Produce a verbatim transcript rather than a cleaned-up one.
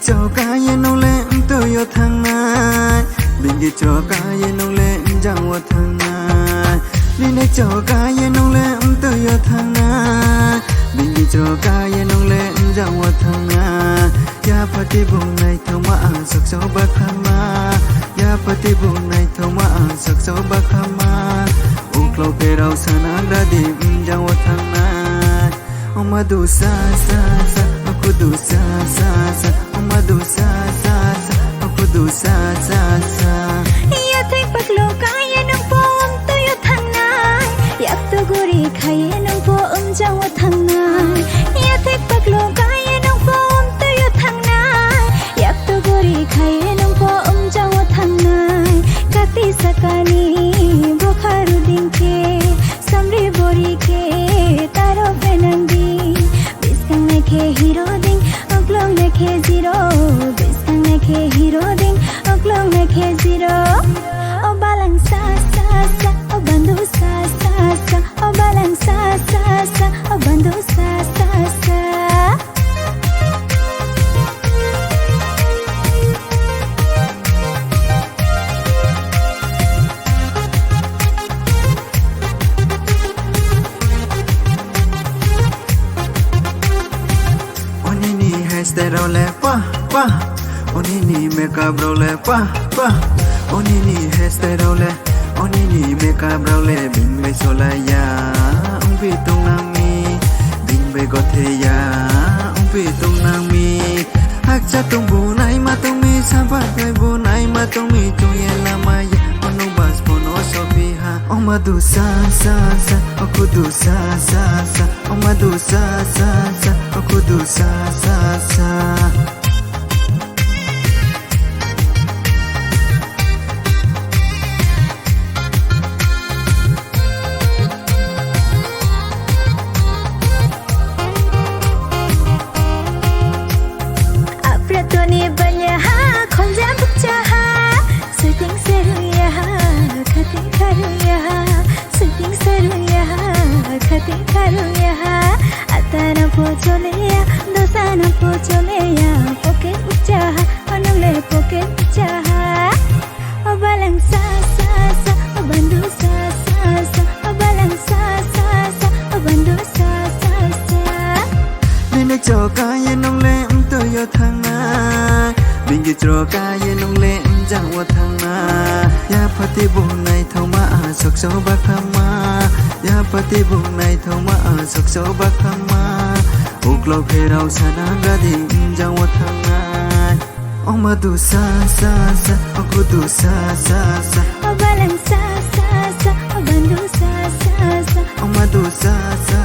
Chokaye nungle mtoyo thangnai, bingi chokaye nungle mjango thangnai. Bini chokaye nungle mtoyo thangnai, bingi chokaye nungle mjango thangnai. Yaphati bung naithoma ang sakso bakhama, yaphati bung naithoma ang sakso bakhama. Uklo pherao sana dadi mjango thangnai. Oma du sa sa sa, aku du sa sa sa. Oma du sa sa sa, aku du sa sa sa. Yathek paklo kaiye nung po um tuyo thangnai. Yak tu guri khaiye nung po um jawo thangnai. Yathek paklo kaiye nung po um tuyo thangnai. Yak tu guri khaiye nung po um jawo thangnai. Kati sakani bokharu dingke. Samri bori khe taro penang di. Biskang nai khe hero ding, uklong nai khe zero. Biskang nai khe hero ding, uklong nai khe zero. O balang sa sa sa, o bandu sa sa sa, o balang sa sa sa, o bandu sa sa sa. Onini hairstyle role pa pa, onini makeup role pa pa, onini hairstyle role, onini makeup role bingbai solaya, ungpi tungnangmi, bingbai gotheya, ungpi tungnangmi. Hakcha tong bunai ma tongmi, sabat bai bunai ma tongmi, chungye lamaya, ono bas pono sopiha. Oma du sa sa sa, aku du sa sa sa. Oma du sa sa sa, aku du sa sa sa. Apratoni balyaha, khonja bukchaha. Sweeting seruya ha, khating kharuya ha. Sweeting seruya ha, khating kharuya ha. Atana po choleya, dosana po choleya. Pocket uchaha, onole pocket uchaha. O balang sa sa sa, o bandu sa sa sa, o balang sa sa sa, o bandu sa sa sa. Bini chokaye nungle mtoyo thangnai, bingi chokaye nungle mjango thangnai. Yaphati bung naithoma ang sakso bakhama, yaphati bung naithoma ang sakso bakhama. Uklo pherao sana dadi mjango thangnai. Oma du sa sa sa, aku du sa sa sa. O balang sa sa sa, o bandu sa sa sa. Oma du sa sa